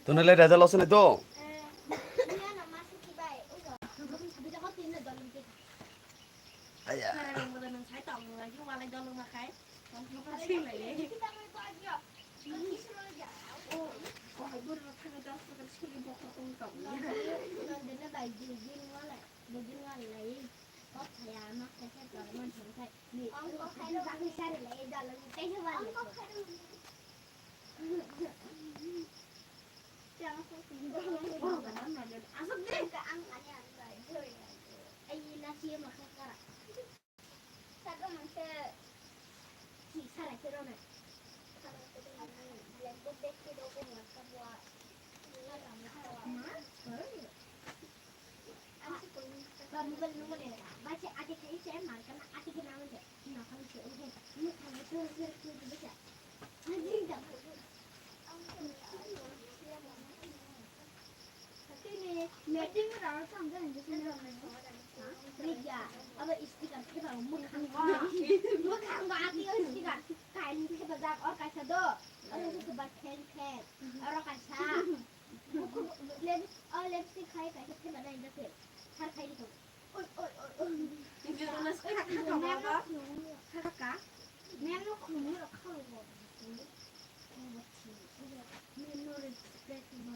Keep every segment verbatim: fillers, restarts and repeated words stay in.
Tunile result ose nai to? Aya. Meeting rao thang jani je sini rao. Abo speaker khe ba mwkhang ba. Mwkhang ba ati o speaker. Kain khe ba jak or kaisa do. Oro khe ba khen khen. Oro kaisa. Lipstick khai kaisa khe ba nai jate. Sar khai di. Oi, oi, oi, oi. Oi, oi, oi, oi. Mem no khulumwi rok kha bo. Mem no respect bo.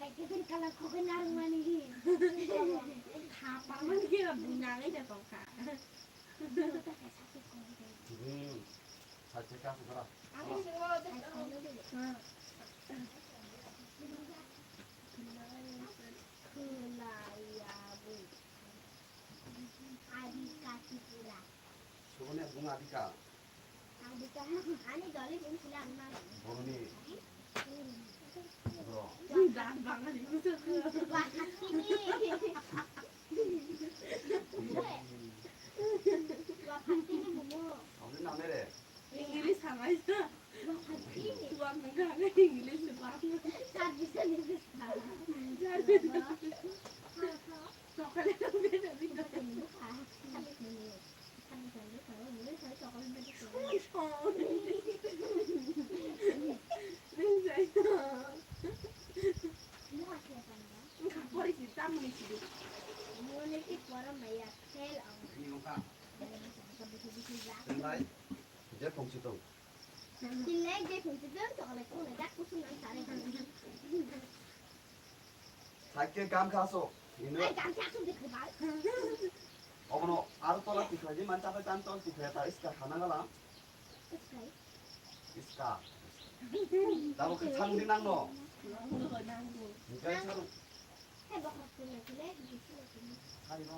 Bai khe kala khogwi narwkmani hi. Kha parmani khe bo bungangai da tongkha. Hmm. Sachi ka sukara. Ani singo de. Hmm. Khwlaiya bo. Adika Tripura. Soboni bung Adika. Adika. Ani doli bung sila anma. Boroni. Bro. Dan bangani busa. Wah, hatini. Wah, hatini bumo. Aboni name re? English hamai sa. Wah, hatini. Wah, mengkang English bang. Service ni bisa. Service. Ha, ha. Sokale beda beda. Saike kam kha aswk. Ino. Ai, kam kha aswk de kwbang. Obono aro tola tikhlai di man chapai tan tol tikhlai ta iska khana gala. Iska. Iska. Tabo khe sang di nang no. Nang no, nang no. Nang. Hai ba khok tu na kile, bisi na kile. Hai ba.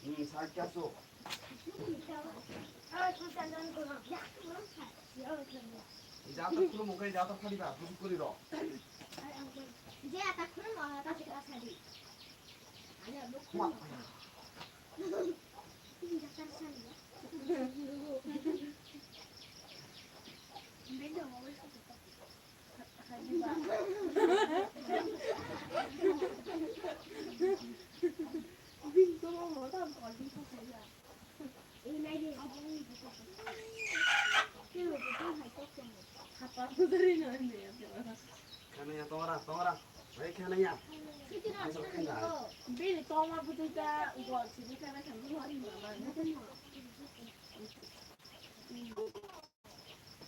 Hmm, side khe aswk. Jata khulumung khe jata phariba, buji kori rw. Je ata khulum, ata sadi. Ani abo khulum. Khanaya, tongra, tongra. Bai khanaya. Bini tongma bwtwi ta gol sidi khanai khan bwlai mama.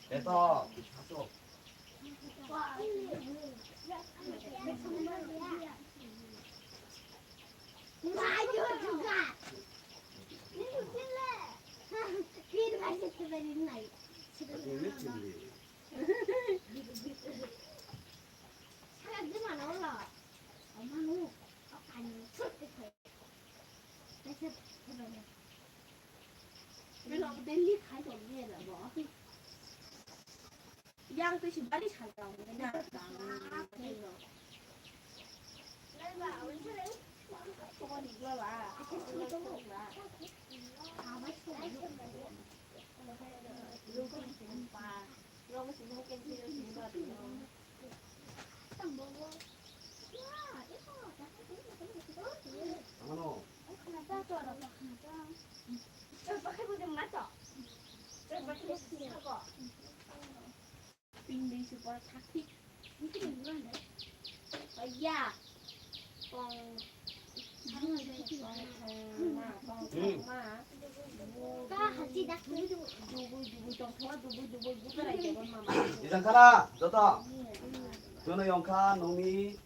Eto, asok. Yang tu si bari sa jang na. Pindui super thakthik. Ya. Tong. Tong thangma, tong thangma. Dubui, dubui, tong thangma, dubui, dubui, bukarai jebon mama. Ijang khana, joto. Jono yongkha, nongni,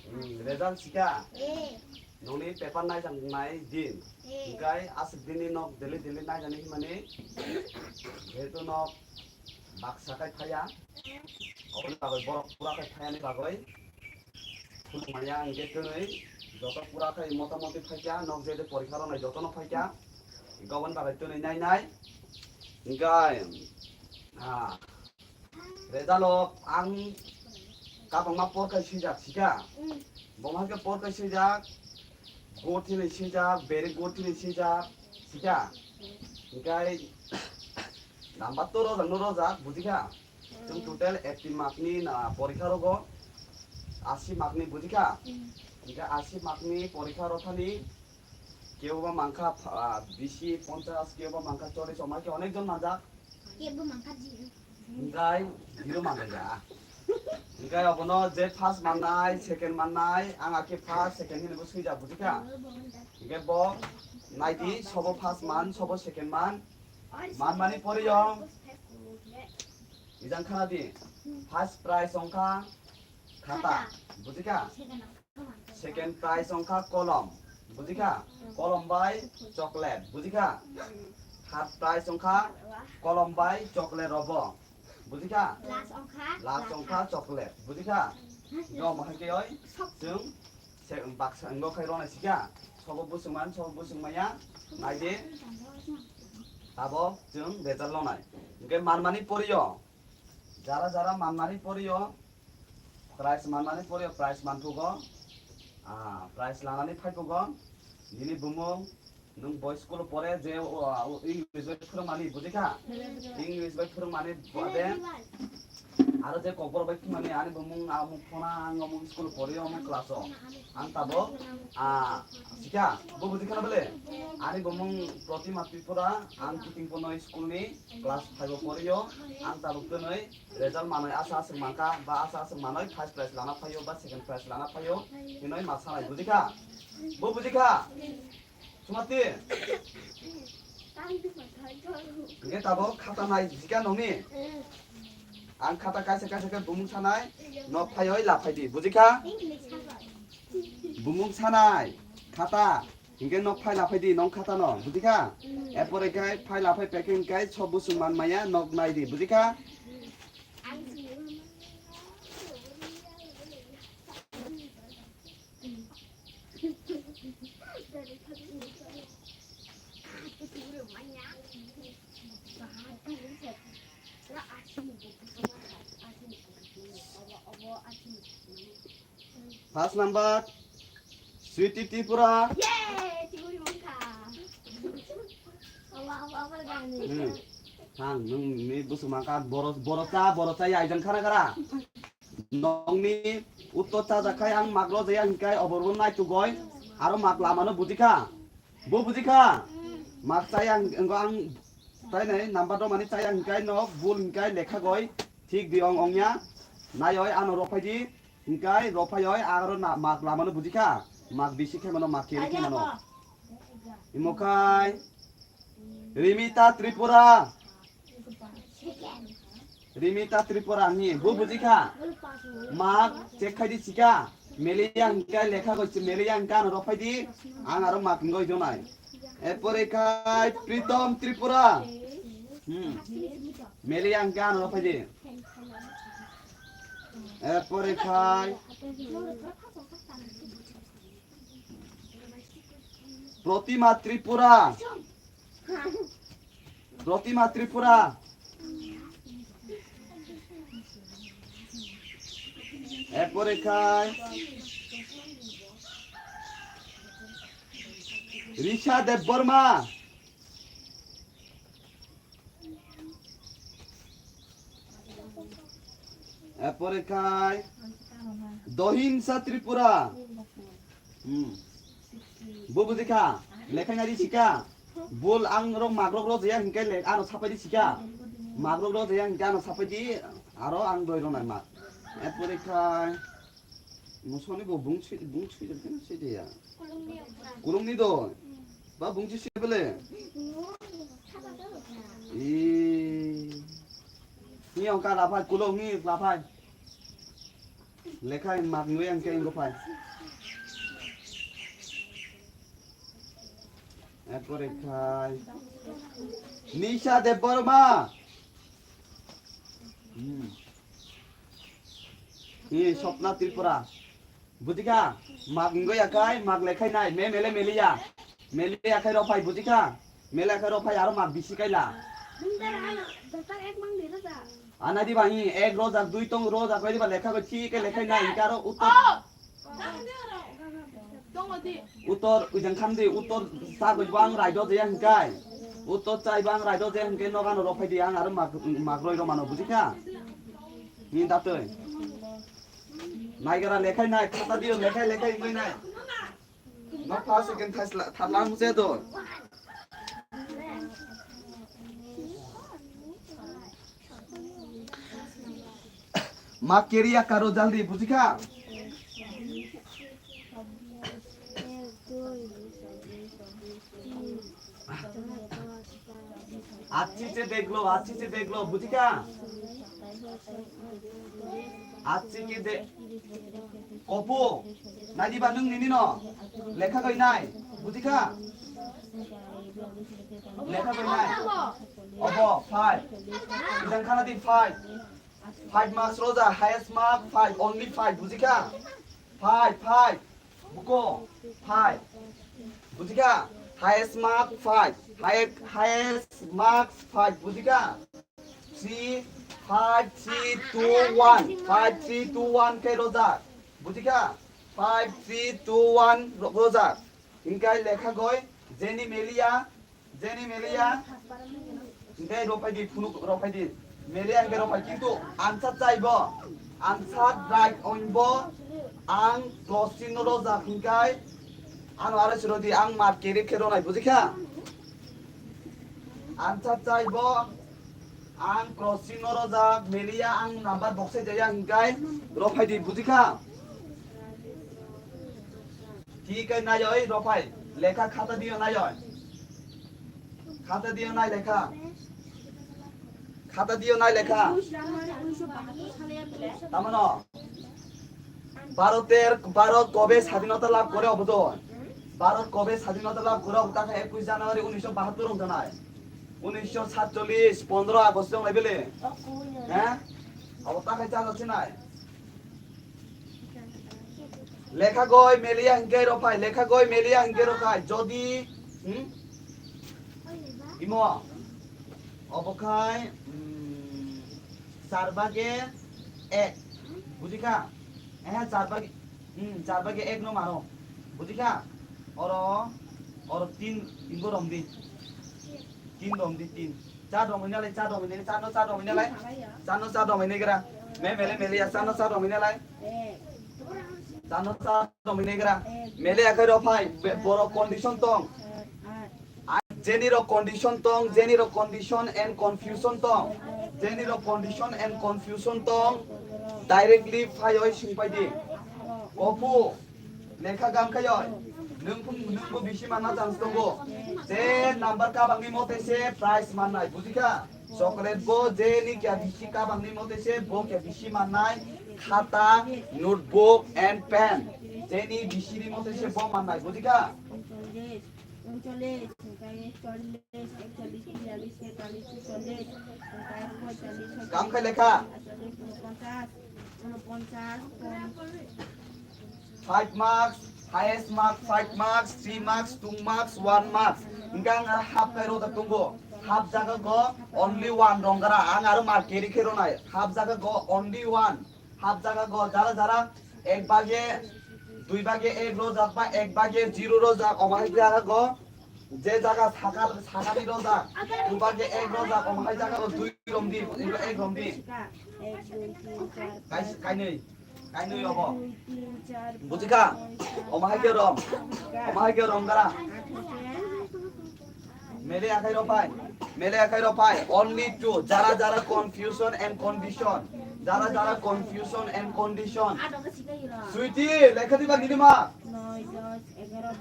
mm, result sika. Eh. Nongni paper nai jang nai din. Eh. Hingkai aswk dini nok deli deli nai jani himani. Jehetu nok baksa khai phaiya. Oboni bagwi borok pura khai phaiyani bagwi. Khulumaya hingke twnwi joto pura khai motamoti phaikha, nok je je porikha rwnai jotono phaikha. Hingke oboni bagwi twnwi nai nai. Hingke, ah, result o ang kabangma por khai swijak sika. Bo hingke por khai swijak. Go thini sijak, very good thini sijak, sika. Hingkai number to rojak no rojak, bujikha. Chwng total eighty mark ni na porikha rogo, asi mark ni bujikha. Hingkai asi mark ni porikha rothani kebo ba mangkha, ah, bisi, ponchas, kebo ba mangkha chollish, omai khe onek jon manjak. Kebo mangkha zero. Hingkai zero manjak ya. Hingkai obono je first mannai, second mannai, ang akhe first, second hinwi bo swijak, bujikha? Hingke bo naidi, sobo first man, sobo second man. Man mani poriyo. Ijang khana di. First prize ongkha khata. Khata. Bujikha? Second. Second prize ongkha kolom, bujikha? Kolom bai chocolate, bujikha? Third prize ongkha kolom bai chocolate robo, bujikha? Last ongkha, last ongkha chocolate, bujikha? Yo, mohai ke oi, chwng se baksa wngbo khai rona sikha, sobo busung man, sobo busung maya, naidi, tabok chwng result lonai. Hingke manmani poriyo, jara jara manmani poriyo, Prize manmani pore prize manphugo, ah, prize lanani phaipugo. Nini bumung, nwng bo school pore je, o, o, English bai phwrwngmani, bujikha? English bai phwrwngmani bade, aro je kokborok bai phwrwngmani, ani bumung, amuk phona, ang amuk school pore, amuk class o. Ang tabok, ah, sikha, bo bujikha na bole? Ani bumung Protima Tripura, ang kiting pono school ni class five o pore o, ang tabok twnwi result manwi asa aswk mankha, ba asa aswk manwi first prize lana phaio, ba second prize lana phaio, hinwi ma sanai, bujikha? Bo bujikha? Sumati? Hingke tabok khata nai jikha nongni? Ang khata kaisa kaisa khe bumung sanai, nok phaioi la phaidi, bujikha? Bumung sanai, khata, Hingke nok phai la phai di, nong khata no, bujikha? Erpore khe phai la phai pekhe hingke sob busung man maya, nok nai di, bujikha? First number, Sweety Tripura. Yay! Chiburi mangkha. Aba, aba, aba, gani. Hmm. Thang, nwng ni busuk mangkha, boro, boro cha, boro cha, ya, ijang khana kara. Nongni uttor cha jakhai ang mak lo jaya hingkai oborbo nai tugoi, aro mak lamano bujikha. Bo bujikha? Mak chaya ang, ang, ang, tai nai, number do mani chaya hingkai no, bul hingkai lekha goi, thik di ong ong ya. Nai oi, ano rophai di. Hingkai rophai oi, aro na, mak lamano bujikha? Mak bisi khe mano, mak kiri khe mano. Imo khai Rimita Tripura. Rimita Tripura ni, bo bujikha? Mak check khai di sika. Meliya hingka lekha goi, meliya hingka ano rok phai di. Ang aro mak ngoi jonai. Erpore khai Pritom Tripura. Hmm. Meliya hingka ano rok phai di. Erpore khai Protima Tripura. Protima Tripura. Erpore khai Risha Debbarma. Erpore khai Dohinsa Tripura. Hmm. Bo bujikha, lekhai nai di sika. Bul ang rok magrok rok jaya hingke le ano sapai di sika. Magrok rok jaya hingke ano sapai di, aro ang doi rok nai mak. Erpore khai Mosoni bo bung sui, bung sui jar kena sui ya. Kulungni do. Ba bung sui bele. Ih. Ni ongka laphai, kulung ni laphai. Lekhai mak nui ang keng laphai. Erpore khai Nisha Debbarma. Hmm. Ni Sopna Tripura. Bujikha? Mak ngoi akai, mak lekhai nai, me mele meliya. Meliya khai rok phai, bujikha? Mele khai rok phai aro mak bisi kaila. Anai di ba hi, ek rojak, dui tong rojak, koi di ba lekha koi thi ke lekhai nai, hingke aro utor. Utor ujang kham di, utor sa koi bang rai do je hingkai. Utor chai bang rai do je hingke noga no rok phai di, ang aro mak, mak roi ro mano, bujikha? Ni datoi. Naigara lekhai nai, khata dio lekhai, lekhai wngwi nai. Nok first, second, third la-, third lang muse do. Mak keriya karo jaldi, bujikha? Acchi se deklo, acchi se deklo, bujikha? Acchi ke de-, kopu, nai di ba nwng nini no, lekha goi nai, bujikha? Lekha goi nai, obo, five, ijang khana di five. Five marks roja, highest mark five, only five, bujikha? Five, five. Buko, five. Bujikha? Highest mark five. High-, highest marks five, bujikha? Three, five, three, two, one. Five, three, two, one khe roja. Bujikha? Five, three, two, one ro-, roja. Hingkai lekha goi, jeni meliya, Jeni meliya, hingke rophai di, phunuk rophai di. Meliya hingke rophai, kintu answer chaibo, answer right oinbo, ang cross chinno rojak hingkai, ano aro siro di, ang mark carry khe ronai, bujikha? Answer chaibo, ang cross chinno rojak, meliya ang number box e jaya hingkai, rophai di, bujikha? Thik khe nai oi, rophai. Lekha khata dio nai oi. Khata dio nai lekha. Khata dio nai lekha. Tamano? ভারতের, ভারত কবে স্বাধীনতা লাভ করে অবদন? ভারত কবে স্বাধীনতা লাভ করে অবদন? একুশ জানুয়ারি উনিশশো বাহাত্তর অবদন নাই। উনিশশো সাতচল্লিশ, পনেরো আগস্ট অবদন নাই বেলে? হ্যাঁ? অবদন খাই চা যাচ্ছে নাই? Lekha goi meliya hingke rophai, lekha goi meliya hingke rophai. Jodi, hmm? Imo, obo khai, hmm, char bage ek. Bujikha? Ehe, char bage, hmm, char bage ek no mano. Bujikha? Oro, oro tin, tinbo romdi. Tin romdi, tin. Char romwi nalai, char romwi nalai, char no char romwi nalai. Char no char romwi negra. Me mele mele ya, char no char romwi nalai. Char no char romwi negra. Mele akhai rophai, be-, borok condition tong. Jeni rok condition tong, jeni rok condition and confusion tong. Jeni rok condition and confusion tong. Directly phai oi singpai di. Kopu. Lekha gam khayo, nwng phung, nwng bo bisi manna chance tongo. Je number kabangni mote se prize mannai, bujikha? Chocolate bo jeni kya bisi kabangni mote se bo kya bisi mannai, khata, notebook and pen. Jeni bisini mote se bo mannai, bujikha? Kam khai lekha. Five marks, highest mark five marks, three marks, two marks, one marks. Hingke ang aro half kai rojak tongo. Half jaga go only one rong gara. Ang aro mark carry khe ronai. Half jaga go only one. Half jaga go jara jara ek bage, dui bage ek rojak ba ek bage zero rojak, omo hai jaga go je jaga sakar, sakani rojak, dui bage ek rojak, omo hai jaga go dui romdi, ek romdi. Kai, kainwi. Kainwi obo. Bujikha? Omo hai khe rom. Omo hai khe rom gara. Mele akhai rok pai. Mele akhai rok pai. Only two. Jara jara confusion and condition. Jara jara confusion and condition. Sweetie, lekha diba nini ma?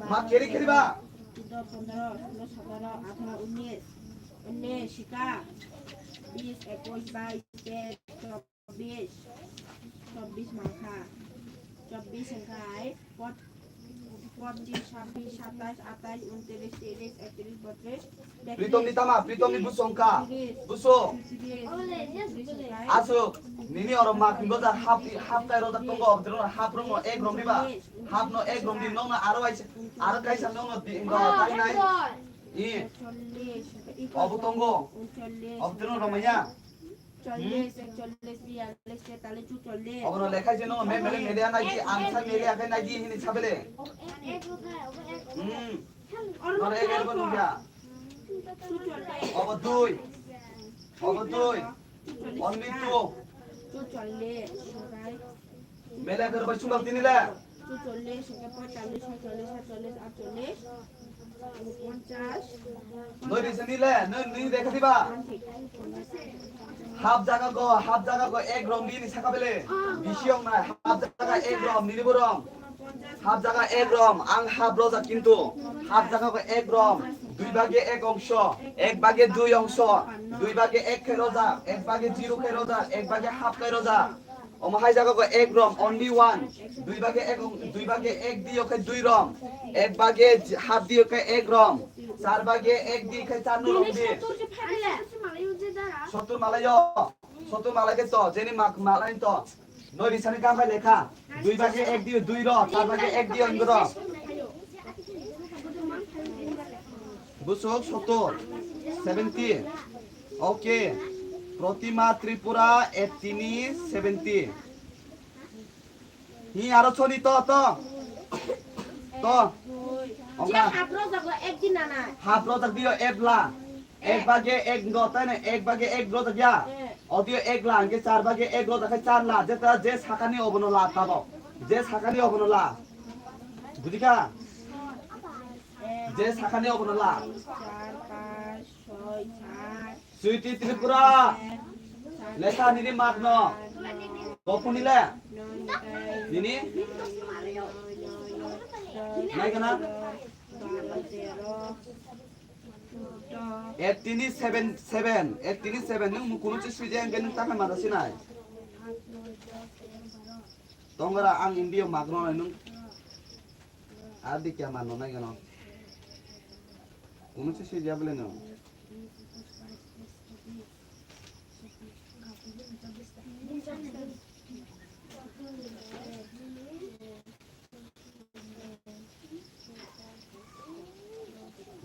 Ma keri keri ba? চৌদ্দ, পনেরো, ষোলো, সতেরো, আঠারো, উনিশ, উনিশ, শিকা, বিশ, একুশ, বাইশ, তেইশ, চব্বিশ, চব্বিশ মাখা, চব্বিশ সংখ্যায় পঁচিশ, ছাব্বিশ, সাতাশ, আঠাশ, ঊনত্রিশ, তিরিশ, একত্রিশ, বত্রিশ, তেত্রিশ, Pritom ni tama, Pritom ni busongka. Buso. Asuk, nini oro mak hingo ja hap, hap kai rojak tongo, obdro hap rongo ek romdi ba. Hap no ek romdi nong na aro aise, aro kaisa nong no di hingo tai nai. I. Obo tongo. Obdro romaya. চল্লিশ, একচল্লিশ, বিয়াল্লিশ, তেতাল্লিশ, চুয়াল্লিশ। Obono lekhai jeno, me mele mele anai di, ansa mele akai nai di hini sabele. Hmm. Nore ek ek bonu ya. চুয়াল্লিশ। Obo dui. Obo dui. চুয়াল্লিশ। Only two. চুয়াল্লিশ। Mele agar bai chungal tini le. চুয়াল্লিশ, পঁয়তাল্লিশ, ছয়চল্লিশ, সাতচল্লিশ, আটচল্লিশ, ঊনপঞ্চাশ। Noi di sini le, noi ni dekha diba? Hap jaga go, hap jaga go ek romdi ni saka bele. Bisi ong nai, hap jaga ek rom, nini bo rom. Hap jaga ek rom, ang hap rojak kintu. Hap jaga go ek rom, dui bage ek ongso, ek bage dui ongso, dui bage ek khe rojak, ek bage zero khe rojak, ek bage hap khe rojak. Omo hai jaga go ek rom, only one. Dui bage ek, dui bage ek di oke dui rom. Ek bage j-, hap di oke ek rom. Char bage ek di khe char no rom di. Sottur malayo. Sottur malayo ke to, jeni mak malai to. Noi risani kam hai lekha. Dui bage ek di dui ro, char bage ek di ong ro. Busuk sottur, seventy. Okay. Protima Tripura, eighty ni seventy. Hi aro choni to, to. To. Oka. Hap rojak dio ek la. Ek bage ek ngo, tai na ek bage ek rojak ya. Odio ek la, angke char bage ek rojak khe char la. Jeta je sakani obono la tabo. Je sakani obono la. Bujikha? Je sakani obono la. Sweetie Tripura. Lekha nini mak no. Kopuni le? Nini? Nai kana? Eighty ni seven, seven. Eighty ni seven. Nung mukunu chi sui jeng nung takai mata sinai. Tongora ang India mak no nung. Adi kya man no nai kana? Kunu chi sui jabele no.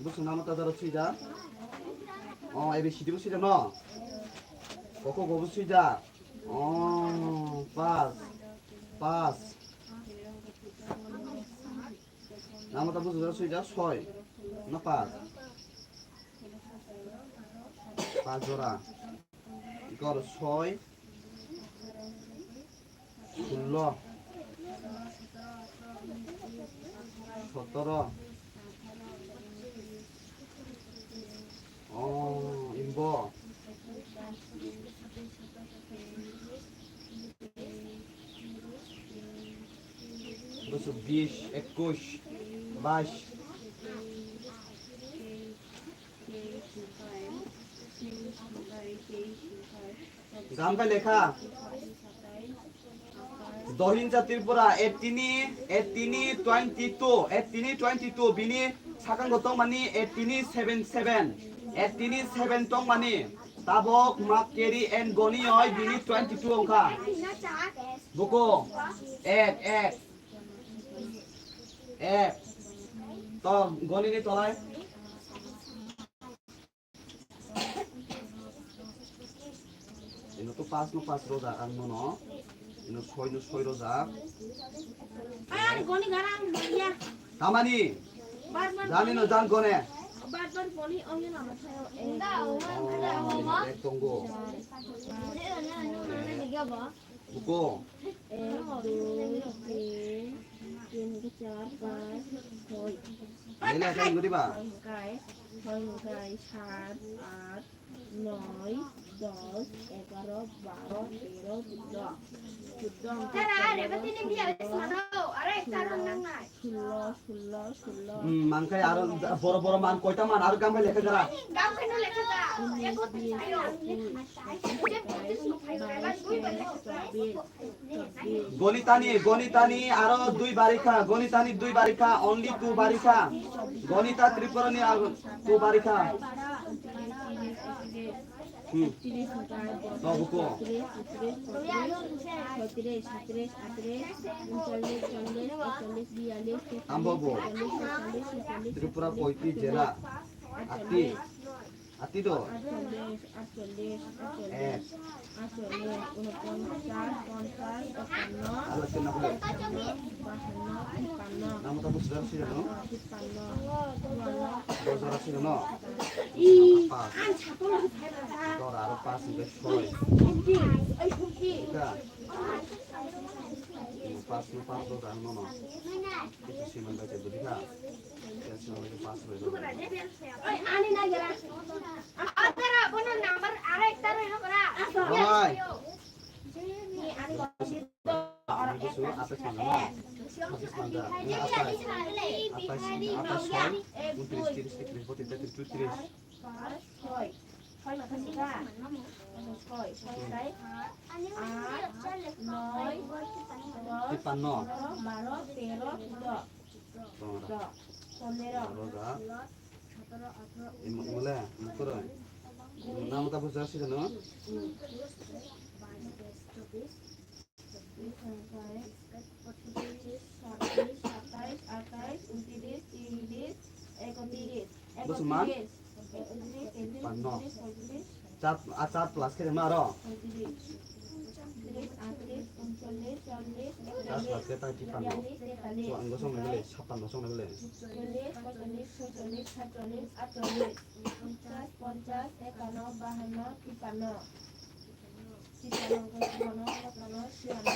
Busu nama ta daro sui da. Oh, A B C D bo sui da no. Koko go bo sui da. Oh, pass. Pass. Nama ta busu da sui da soi. Na pass. Pass jora. Ikor soi, sullo, sotoro, oh, imbo, bis, ekush, bais. Gam khai lekha. Dohinja Tripura, eighteen, eighteen, twenty-two, eighteen, twenty-two, bini sakango tongmani eighteen, seven, seven, eighteen, seven tongmani. Tabok Mak Keri and Goni oi bini twenty-two ongkha. Buko, ek, ek, ek. To, Goni ni tolai. Ino to pass no pass rojak ang nono. Ino soi no soi rojak. Ay, ani goni garang ya. Tamani? Bar bar. Jani no jan gone. Bar bar goni ongyo na mathayo. Oh, ek tongo. Buko. Ek, dui, tin, tin hwnkhe char, panch, choi. Nini akhai wngwi ba? Choi hwnkhe, choi hwnkhe sat, at, noi, dos, egaro, baro, tero, chuddo. Chuddo hwnkhe, pondro, sotro, atharo, unis, kurio, sullo, sullo, sullo. Hmm, mangkai aro boro boro man koita man aro gambai lekha jara. Unis, bis, ekis, bais, teis, chobis. Gonitani, Gonitani aro dui barikha, Gonitani dui barikha, only two barikha. Gonita Tripurani aro two barikha. Hmm. To buko. Ambo bo. Tripura koiti jela. Ati. Ati do. Atchollish, atchollish, atchollish, atchollish, unoponsas, ponchas, ekanno, bahanno, tippanno. Tippanno. Dos jora swi rwno? Pas. Dora aro pas hwnkhe soi. Pas no pas dos ang nono. Itu siman baca budi kha. Siman baca pas roi. Oi, ani na gara. Atara bono number are taro no gara. Oi. Ini tu su atas mana? Atas mana? Ini atas. Atas, atas soi. Untris, tris, tris, boti, tris, tris. Soi. Soi matha sika. Soi, soi, soi. At, noi, dos, tippanno. Pondro, baro, tero, chuddo. Tongra. Pondro. Roja. Imo, imole, mukoro. Namo ta buja sida no? Bwswk man? Char, a char plus khe ma aro? Char plus khe tang tippanno. So, ang bo song nai bole, sappanno song nai bole. Chas, ponchas, ekanno, bahanno, tippanno. Tippanno, tippanno, chyanno.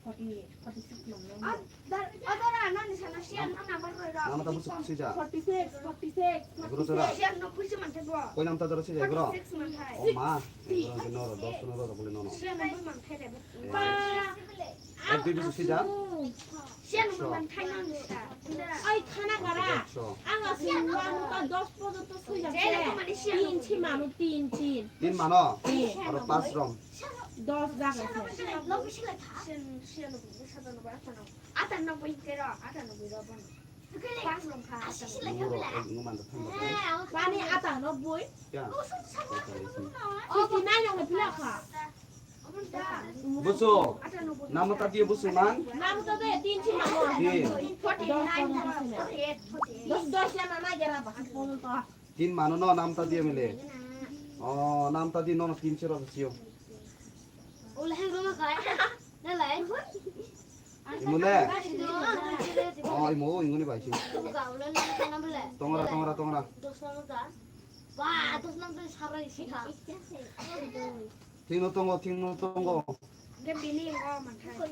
Forty, forty six. Nama ta busu sija. Forty six, forty six, forty six. Koi nam ta dara sija, egro? O ma, egro ke noro, dos no dara bole nono. Ek dui busu sija. Siyan buman khainani sa. Oi, khana gara. Ang aswk manu ta dos porjonto swijak se. Tin si manu, tin, tin. Tin mano? Tin. Aro pas rong. Dos jaga se. Siyan, siyan, siyan, siyan, atanoboi tero, atanoboi ro bono. Pas rong kha, atanoboi. Nungro, eh, nungman da thang ba. Bani atanoboi. Ya. Fifty nine rong le phila kha. Busu, namo ta diye busu man? Namo ta diye tin si mano. Tin. Dos, dos ya nana gera ba. Tin mano no nam ta diye mile. Oh, nam ta diye no tin si ro siyo. Ule hang roma kai. Na lai. Imule. Oh, imo ingoni bai si. Tongra, tongra, tongra. Ba, dos nam ta sarai si kha. Thingno tongo, thingno tongo. Ge bini ngo manthai.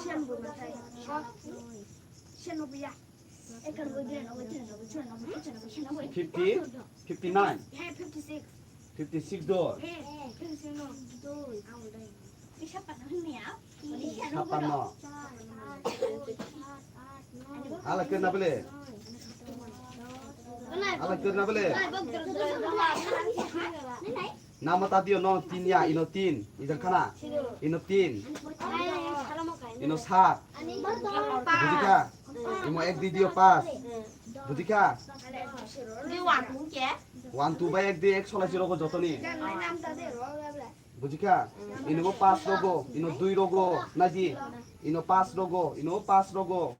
Siyan bo manthai. Siyan bo ya. Fifty, fifty nine. He, fifty six. Fifty six do. He, fifty six no. Sappanno. Ala kena bele. Ala kena bele. Nama tadi no tin ya, ino tin. Ijang kana? Ino tin. Ino sat. Bujikha? Imo ek di dio pas. Bujikha? One two bai ek di ek solai si rogo jotoni. Bujikha? Ino bo pas rogo, ino dui rogo, naji. Ino pas rogo, ino pas rogo.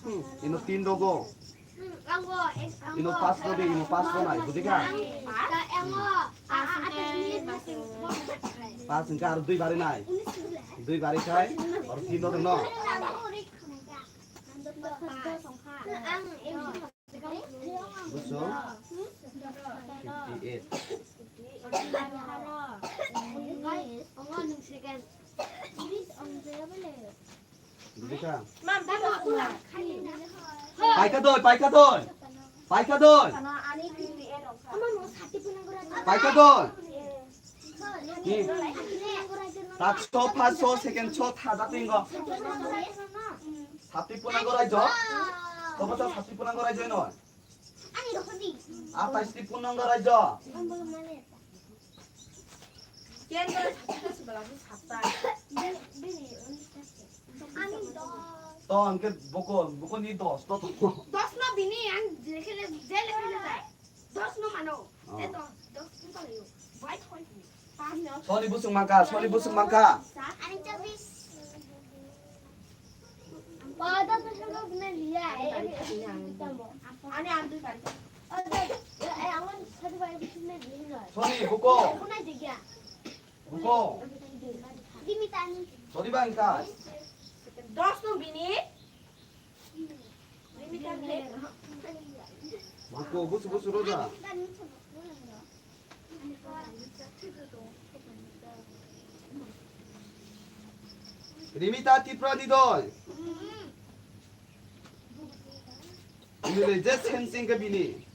Hmm, ino tin rogo. Ino pas rogo, ino pas rogo nai, bujikha? Pas hingka aro dui bari nai. Dui bari khai, aro tin rogo no. Buso? Fifty eight. Bujikha? Paikha doi, paikha doi. Paikha doi. Paikha doi. Hmm. Takso, paso, second so, tha, da, tingo. Sati punango raijo. Kobo ta sati punango raijo no. Atais ti punango raijo. To angke boko, boko ni dos to to. Dos no bini ang jele jele jele. Dos no mano. Oh. Te dos, dos no mano. Bai khoi. Soni busung mangka, soni busung mangka. Ani chobis. Pada tu solo bina liya. Ani andu kan. Soni buko. Buko. Dimitani. Soni bangka. Dos no bini. Buku, busu, busu, roja. Rimita Tipra ni doi. Ini le je sensing ke bini.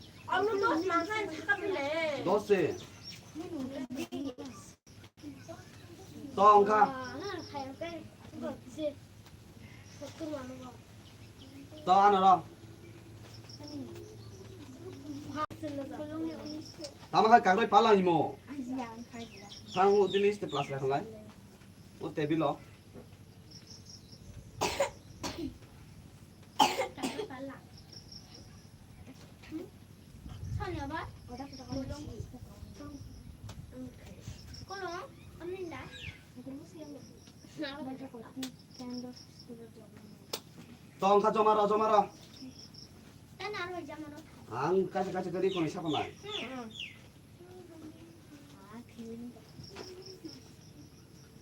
Dos se. To wngkha. To ano ro. Tamo kha kakroi pala himo. Thang o dini ste plus lekha lai. O table o. Tong kha joma ro, joma ro. Ang kaisa kaisa kari kono sapa nai.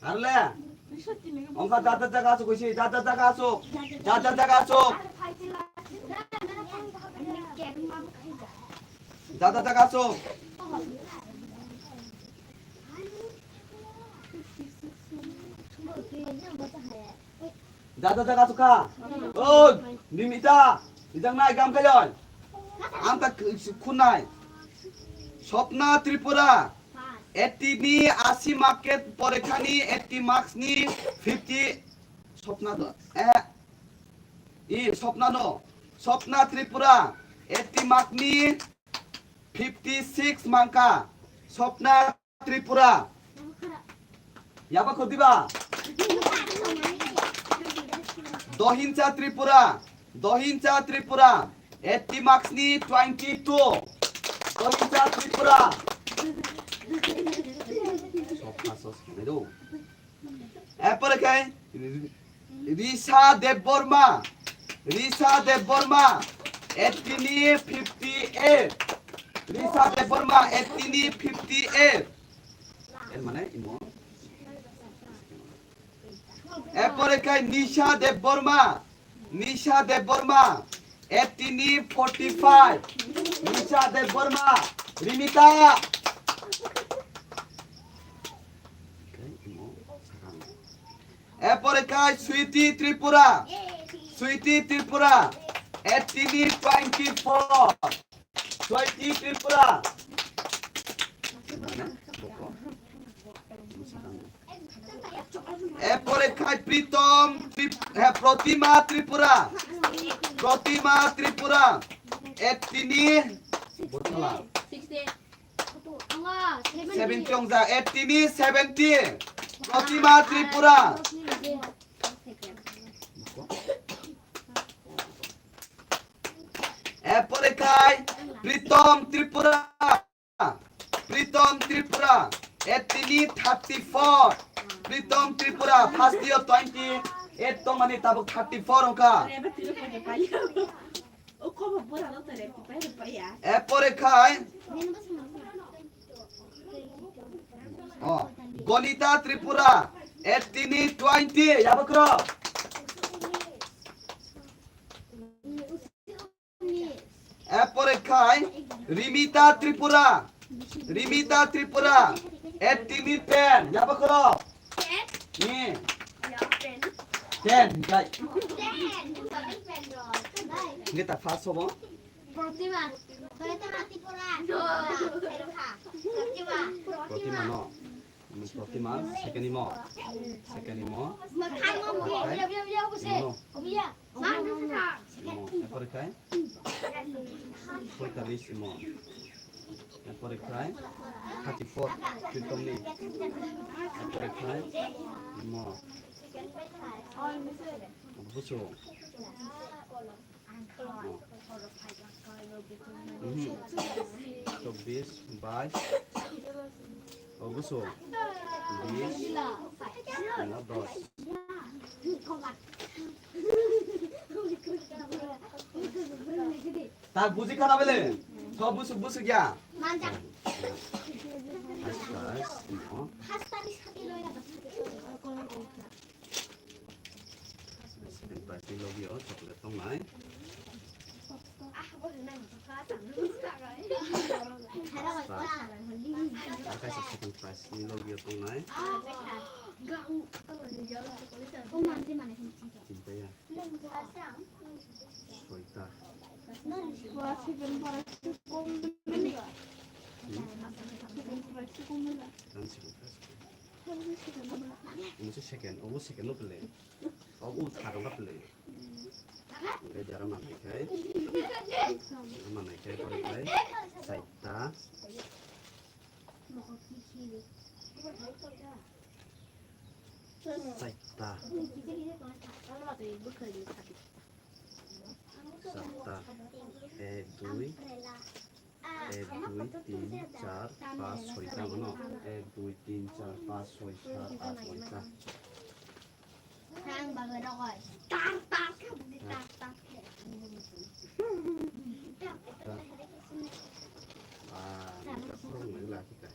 Arle. Ongkha jat jat jaga asuk hoisi, jat jat jaga asuk. Jat jat jaga asuk. Jat jat jaga asuk. Jat jat jaga asuk kha. Oi, Nimita. Ijang nai gam khayon. Ang ta khunai. Sopna Tripura. Eighty ni eighty mark porekhani eighty marks ni fifty Sopna do. Eh. I Sopna no. Sopna Tripura. Eighty mark ni fifty six mangka. Sopna Tripura. Yaba khodiba. Dohincha Tripura. Dohincha Tripura. Eighty marks ni twenty two. Dohincha Tripura. Sopna sos kene do. Epore khe Risha Debbarma. Risha Debbarma. Eighty ni fifty eight. Risha Debbarma eighty ni fifty eight. Er mane imo. Epore khe Nisha Debbarma. Nisha Debbarma, eighty ni forty five. Nisha Debbarma, Rimita. Epore khe Sweety Tripura. Sweety Tripura, eighty ni twenty four. Sweety Tripura. Epore khai Pritom Trip-, he, Protima Tripura. Protima Tripura. Eighty ni. Bothala. Seventy ongja. Eighty ni seventy. Protima Tripura. Erpore khai Pritom Tripura. Pritom Tripura, eighty ni thirty-four. Pritom Tripura, first year twenty eight tongmani tabuk thirty-four wngkha. Erpore khai, oh, Gonita Tripura, eighty ni twenty, yabakrok. Erpore khai Rimita Tripura. Rimita Tripura. Eighty ni ten. Yaba khoro. Ni. Ten. Gai. Nge ta first hobo. Protima. Protima Tripura. Protima. Protima no. Protima, second imo. Second imo. Imo. Imo. Imo. Erpore khai. Poitalis imo. Erpore khai. Thirty-four. Pritom ni. Erpore khai. Imo. Buso. Mhm. Chobbish, bais. O buso. Bish. Dos. Ta buji khana bele. Tho busu busu gya. Manjak. Bais, bais, no. Second prize ni logi o chocolate tongnai. Kaisa second prize ni logi o tongnai. Tinta ya. Soita. Hmm? Ang second prize. Omo se second, omo second no pele. Omo thar wngkha pele. Oke, jara manai khai. Jara manai khai, pore khai. Saita. Saita. Saita. Ek, dui. Ek, dui, tin, char, pas, soita, no? Ek, dui, tin, char, pas, soi, sat, at, noita. Ah, noita, khoroknwi la kita.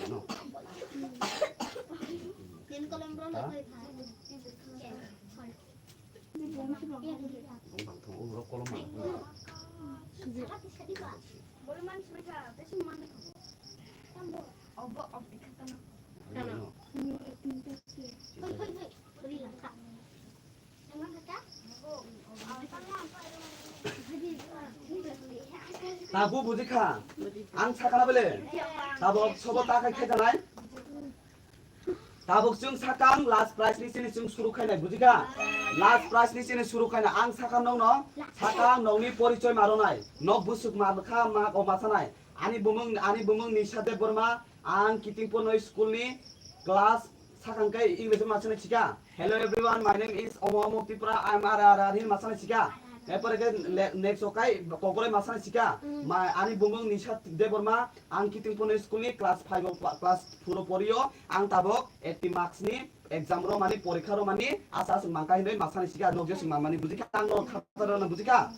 No? Bong bang thong, o borok kolom mang. Ano? Tabuk buji kha. Ang sakha na bele. Tabuk sobo ta khai khe janai. Tabuk chwng sakang last prize ni chini chwng suru khainai, bujikha? Last prize ni chini suru khainai. Ang sakha nokno, sakha nokni porichoi ma rwnai. Nok busuk ma kha, ma o ma sanai. Ani bumung, ani bumung Nisha Debbarma, ang Kiting Ponoi school ni class sakang kai English ma sanai chika. Hello everyone, my name is Omo Omo Tripura, I am R R R hin ma sanai chika. Epore ke le-, next o kai kokore ma sanai chika. Ma ani bumung Nisha Debbarma, ang Kiting Ponoi school ni class five o, class four o porio, ang tabok eighty marks ni exam ro mani, porikha ro mani, asa aswk mangka hinwi masani sika, nokje swng mangmani bujikha, ang norok khatar rwna bujikha.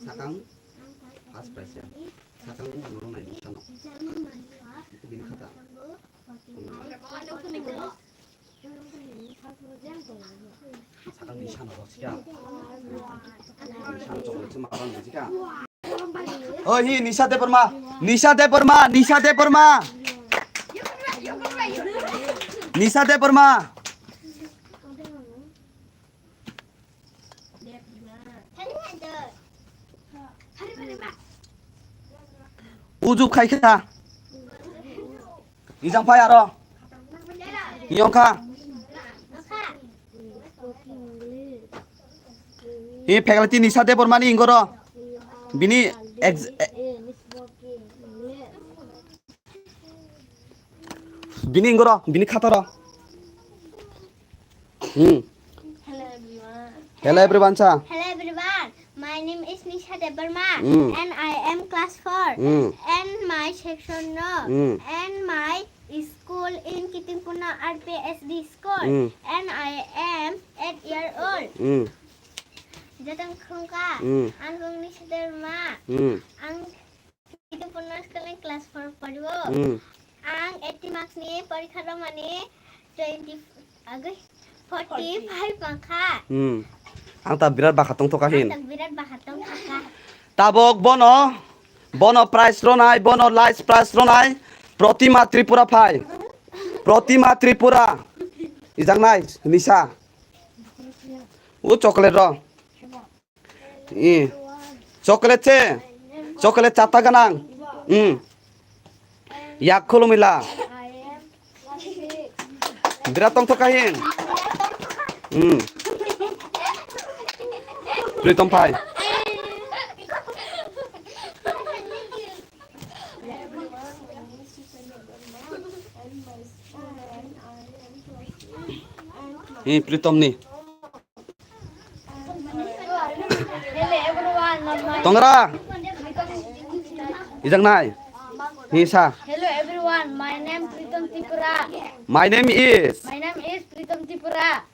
Sakang first prize ya. Sakang norok nai sano. Bini khata. Oh hi, Nisha Debbarma, Nisha Debbarma, Nisha Debbarma, Nisha Debbarma. Uju khai kha. Ijang phai aro. Iyong kha. Hi faculty Nisha Debbarma ni ingoro. Bini ex-, eh, bini ingoro, bini khataro. Hmm. Hello everyone. Hello everyone, sa. Hello everyone. My name is Nisha Debbarma, Mm. and I am class four. Mm. And my section no. Mm. And my school in Kitingpuno R P S D school. Mm. And I am eight year old. Mm. Jatang khungka. Mm. Ang kong Nisha Debbarma. Mm. Ang Kitingpuno school in class four poribo. Mm. Ang eighty marks ni porikha romani twenty, agoi, forty five mangkha. Hmm. Ang ta birat bakha tongthoka hin. Ang ta birat bakha tongthoka. Tabok bono, bono prize ronai, bono last prize ronai, Protima Tripura phai. Protima Tripura. Ijang nai, Nisha. U chocolate ro. I. Chocolate se. Chocolate chata ganang. Hmm. Yak khulumila. Birat tongthoka hin. Hmm. Pritom phai. Hi, Pritom ni. Hello everyone, my Tongra. Ijang nai. Hi sa. Hello everyone, my name Pritom Tripura. My name is. My name is Pritom Tripura.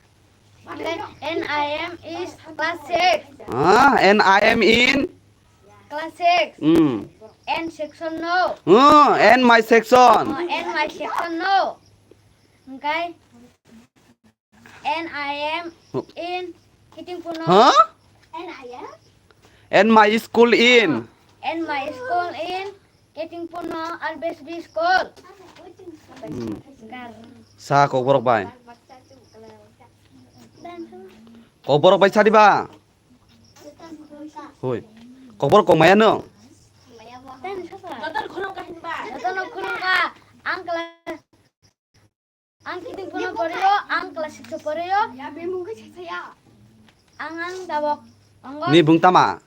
And I am is class six. Ah, and I am in. Class six. Hmm. And section no. Hmm, and my section. Oh, and my section no. Okay. And I am in Kitingpuno. Huh? And I am. And my school in. And my school in Kitingpuno R B S B school. Hmm. Sa kokborok bai. Kokborok bai sadi ba. Hoi. Kokborok kok maya no. Jotono khulumkha. Ang class Ang Kitingpuno porio, ang class six o porio. Ya, bemung ke saya. Ang, ang tabok, ang. Ni bung tama.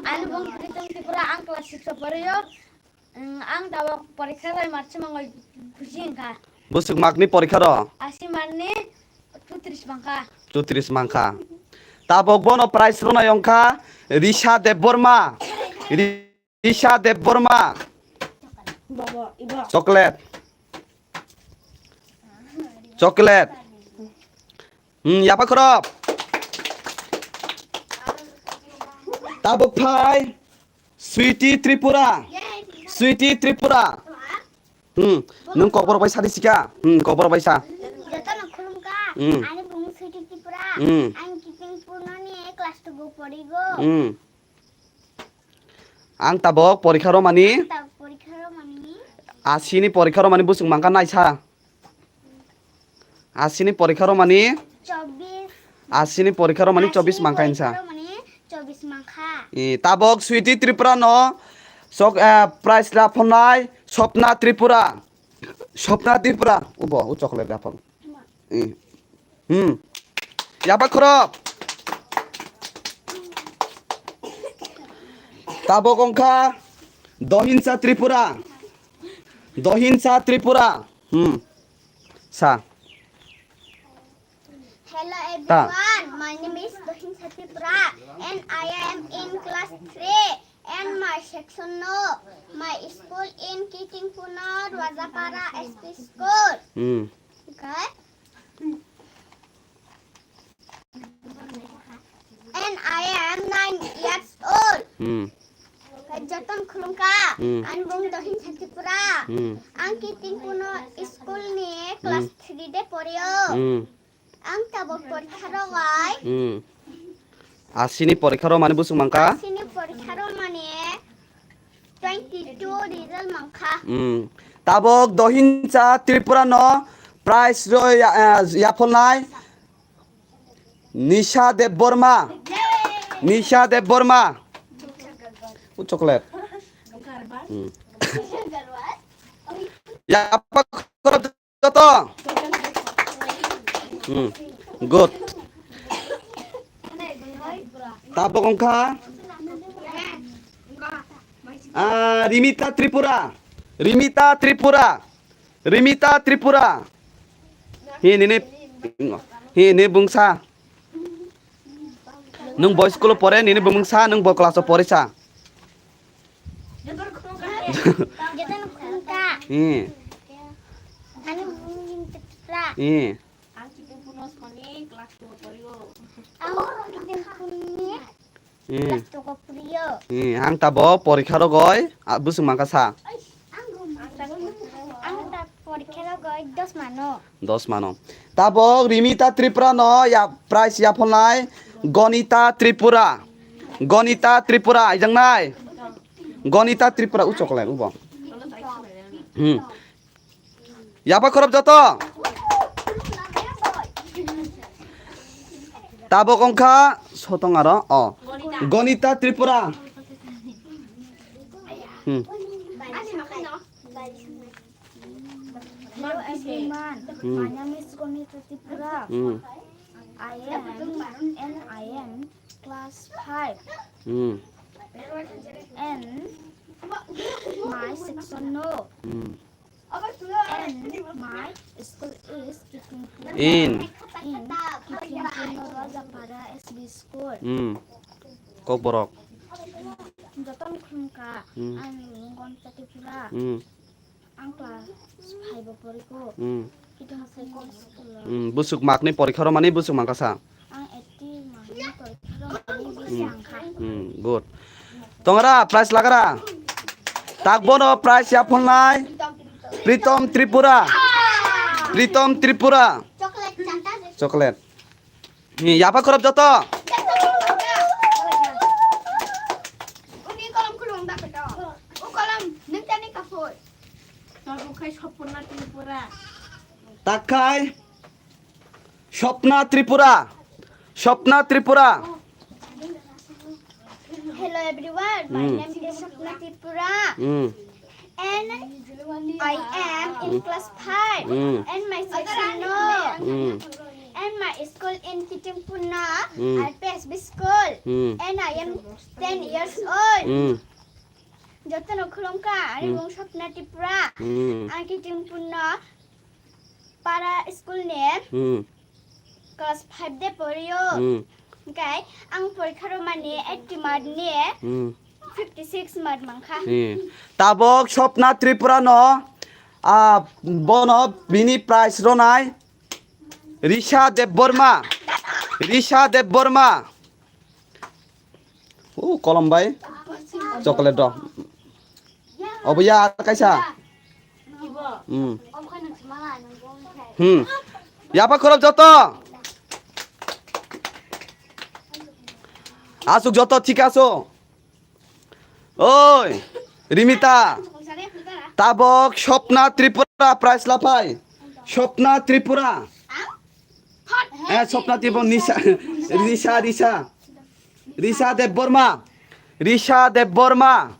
Ani bung Pritom Tripura, ang class six o porio. Ang, ang tabok porikha lai marchi mangoi khusi wngkha. Busuk mak ni porikha ro? Asi marni chutris mangkha. Chutris mangkha. Tabok bono prize ronai wngkha Risha Debbarma. Ri- Isha Debbarma. Chocolate. Chocolate. Hmm, yapa khorop. Tabuk phai. Sweety Tripura. Sweety Tripura. Hmm, nung kokborok bai sadi sika. Hmm, kokborok bai sa. Jotono khulumkha. Hmm. Ani bung Sweety Tripura. Hmm. Ang Kitingpuno ni class two o porigo. Hmm. Ang tabok porikha romani. Ang tabok porikha romani. Asini porikha romani busuk mangkha naisa. Asini porikha romani. Chobis. Asini porikha romani chobis mangkha insa. Asini porikha romani chobis mangkha. I, tabok Sweety Tripura no sok, eh, prize laphonai Sopna Tripura. Sopna Tripura. Ubo, u chocolate laphon. Hmm. Yaba khorok. Tabok wngkha Dohinsa Tripura. Dohinsa Tripura. Hmm. Sa. Hello Ta. Everyone, my name is Dohinsa Tripura and I am in class three. And my section no, my school in Kitingpuno Rajapara S P school. Hmm. Okay. And I am nine years old. Hmm. Jotono khulumkha. Hmm. Ani bung Dohinsa Tripura. Hmm. Ang Kitingpuno school ni class Hmm. three de porio. Hmm. Ang tabok porikha rwbai. Hmm. Asini porikha romani busuk mangkha. Asini porikha romani twenty two result mangkha. Hmm. Tabok Dohinsa Tripura no prize roi, eh, yapholnai Nisha Debbarma. Nisha Debbarma. U chocolate. Hmm. Yapa khorop joto. Hmm. Good. Tabok wngkha. Ah, Rimita Tripura. Rimita Tripura. Rimita Tripura. Hi nini, hi nini bungsa. Nwng bo school o pore, nini bumung sa, nwng bo class o pore sa. Jotono khulumkha. Hi. Ani bumung Rimita Tripura. Hi. Ang Kitu Puno Soni class two o pore o. Ang Kitu Puno Hi. Class two o pore o. Hi. Ang tabo porikha rogoi, ah, busung mangkha sa. Ang ta porikha rogoi dos mano. Dos mano. Tabok Rimita Tripura no ya prize yapholnai Gonita Tripura. Gonita Tripura aijaknai. Gonita Tripura u chocolate ubo. Hmm. Yapa khorop joto. Tabok wngkha sotong aro o. Gonita Tripura. Hmm. Hello everyone, Hmm. my name is Gonita Tripura. Hmm. I am and I am class five. Hmm. And my section no. Hmm. And my school is Kitingpur. In. In Kitingpur Rajapara S B school. Hmm. Kokborok. Jotono khulumkha. Hmm. Ani bumung Gonita Tripura. Hmm. Ang class five o poriko. Hmm. Kiting Secondary School o. Hmm, busuk makni porikha romani busuk mangkha sa. Ang eighty makni porikha romani Hmm. bising kha. Hmm, good. Tongra prize lagara. Takbono prize yapholnai. Pritom Tripura. Pritom Tripura. Chocolate chata. Chocolate. Hi, yapa khorop joto. Uni kolom khulum da khato. U kolom nung tani kaphoi. Tabuk khai Sopna Tripura. Takhai Sopna Tripura. Sopna Tripura. Hello everyone, my Hmm. name is Sopna Tripura. Hmm. And I am in class five. Hmm. And my section no. Hmm. And my school in Kitingpur no Hmm. R P S B school. Hmm. And I am ten years old. Hmm. Jotono khulumkha, ani Hmm. bumung Sopna Tripura. Hmm. Ang Kitingpur no para school ni Hmm. class five de porio. Hmm. Hingke ang porikha romani eighty mark ni Hmm. fifty six mark mangkha. Hmm. Tabok Sopna Tripura no, ah, bono bini prize ronai Risha Debbarma. Risha Debbarma. O kolom bai chocolate do. Obo ya kaisa. Hmm. Hmm. Yapa khorop joto. Asuk joto thik aso. Oi, Rimita. Tabok Sopna Tripura prize lapai. Sopna Tripura. Eh, Sopna Tripura, Nisha, Risha, Risha. Risha Debbarma. Risha Debbarma.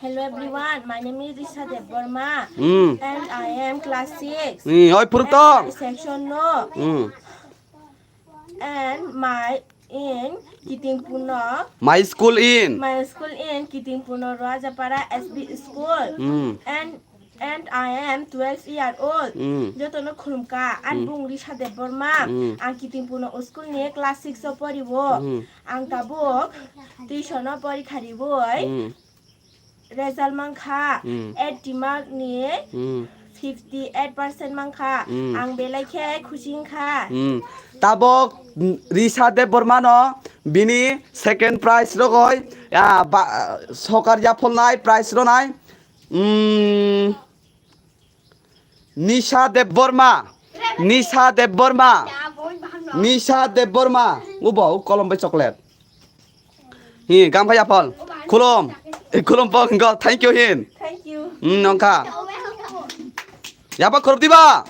Hello everyone, my name is Risha Debbarma Hmm. and I am class six. Hmm, oi, purutong. Section no. Hmm. And my in Kitingpur no. My school in. My school in Kitingpur no Rajapara S B school. Hmm. And and I am twelve year old. Hmm. Jotono khulumkha. Ang Hmm. bung Risha Debbarma. Hmm. Ang Kitingpur no school ni class six o poribo. Hmm. Ang tabuk tuition o porikha riboi. Hmm. Result mankha Hmm. eighty mark ni Hmm. fifty eight percent mankha. Hmm. Ang belai khe khusi wngkha. Hmm. Tabok, mm, Risha Debbarma no bini second prize rogoi, ah, ba, sokar yapholnai prize ronai. Hmm. Nisha Debbarma. Nisha Debbarma. Nisha Debbarma. Ubo, u kolom bai chocolate. Hi, gam phai aphal. Khulum. Eh, khulum pok, go. Thank you, hin. Thank you. Hmm, nongkha. Yapa khurub diba?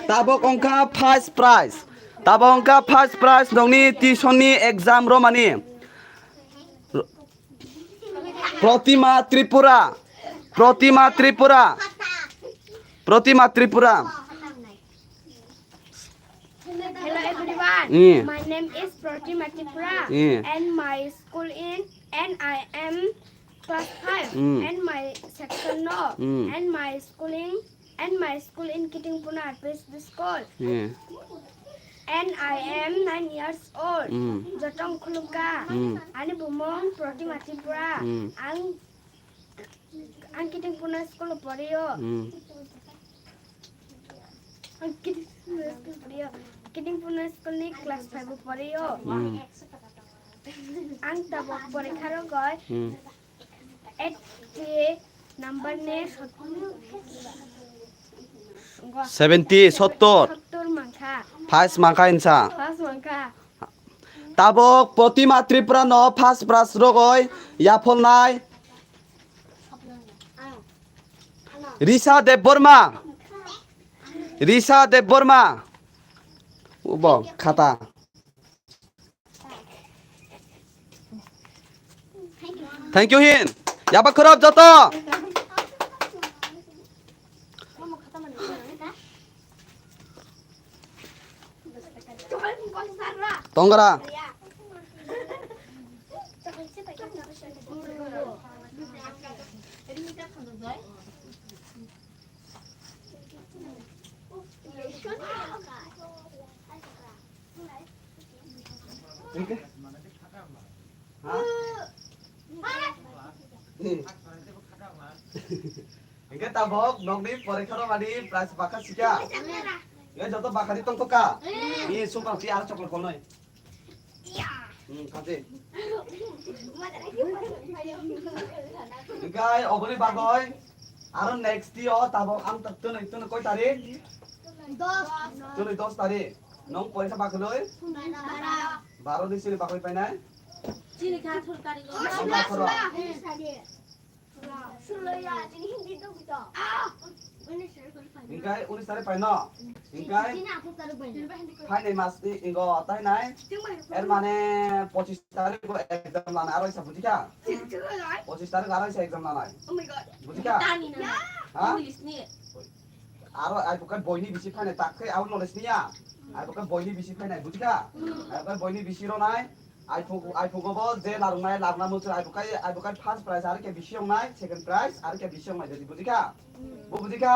Tabok ongkha first prize. Tabok wngkha first prize nokni tuition ni exam romani. Protima Tripura. Protima Tripura. Protima Tripura. Hello everyone. Mm. My name is Protima Tripura. Mm. And my school in N I M class five. Mm. And my section no. Mm. And my schooling and my school in Kitingpuna R P S D school. Mm. And I am nine years old. Mm. Jotong khulumkha. Mm. Ani bumung Protima Tripura. Mm. Ang Ang Kitingpuna school o porio. Mm. Ang Kitingpuna school porio. Kitingpuna school ni class five o porio. Mm. Ang tabok porikha rogoi. Mm. Eighty number ni sot-, seventy, sottor. Sottor mangkha. First mangkha insa. First mangkha. Tabok Protima Tripura no first prize rogoi yapholnai Risa Debbarma. Risa Debbarma. Ubo khata. Thank you hin. Yaba khorok joto. Tongra. Hingke? Ha? Hingke tabok nokni porikha romani prize bakha sikha. Hingke joto bakha di tongthok kha. Ni sukang ti aro chocolate kolnoi. Hmm, khati. Hingke oboni bagoi aro next yo tabok ang tak tunoi tunoi koi tarik? Dos. Tunoi dos tarik. Nong porikha bakhuloi? Baro. Baro ni sini bakoi painai? Chini kha thul tarik. Ang bakhoro. Hingkai unis tarik paino. Hingkai phainai mas ni ingo tainai. Er mane pochis tarik bo exam lanai aro isa bujikha. Pochis tarik aro isa exam lanai. Bujikha? Ha? Aro ai bukai boini bisi phainai tak khe abo knowledge niya. Ai bukai boini bisi phainai bujikha? Ai bukai boini bisi ronai. Ai phuk, ai phugo bo je larwnai larna muchur ai bukai, ai bukai first prize aro khe bisi wngnai, second prize aro khe bisi wngnai jadi bujikha? Bo bujikha?